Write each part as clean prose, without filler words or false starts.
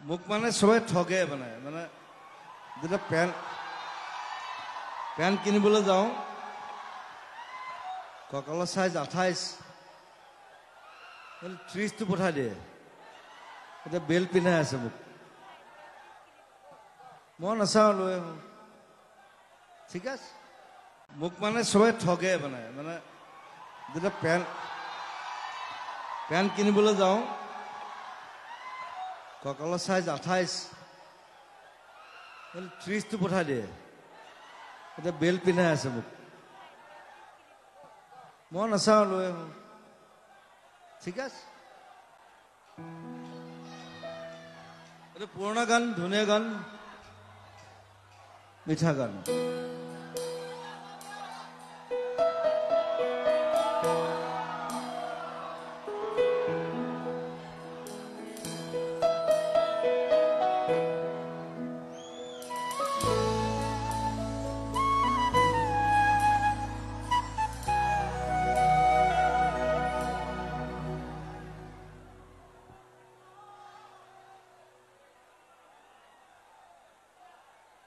মোক মানে চবে ঠগে, মানে মানে যেতিয়া পেণ্ট পেণ্ট কিনিবলৈ যাওঁ, কঁকালৰ চাইজ 28, 30টো পঠাই দিয়ে। এতিয়া বেল্ট পিন্ধাই আছে মোক, মই নাচাওঁ, লৈ আহোঁ। ঠিক আছে। মোক মানে চবে ঠগে, মানে মানে যেতিয়া পেণ্ট পেণ্ট কিনিবলৈ যাওঁ, কঁকালৰ চাইজ 28, 30টো পঠাই দিয়ে। এতিয়া বেল্ট পিন্ধাই আছে মোক, মই নাচাওঁ, লৈ আহোঁ। ঠিক আছে। এইটো পুৰণা গান, ধুনীয়া গান, মিঠা গান।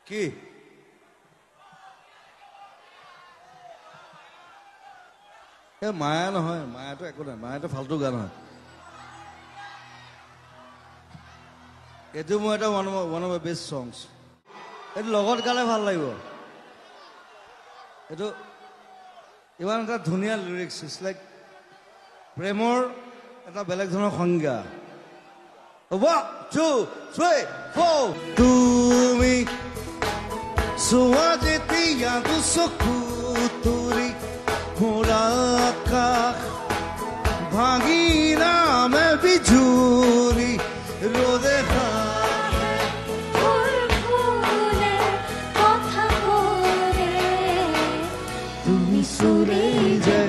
কি এই মায়া নহয়, মায়াটো একো নাই, মায়াটো ফাল্টু গান হয়। এইটো মোৰ এটা one of best songs. এইটো লগত গালে ভাল লাগিব। এইটো ইমান এটা ধুনীয়া লিৰিক্স, it's like প্ৰেমৰ এটা বেলেগ ধৰণৰ সংজ্ঞা। 1 2 3 4। তুমি চোৱা যেতিয়া দুচকু তুলি, মোৰ আকাশ ভাঙি নামে বিজুলি, ৰ'দে তুমি সুৰে যে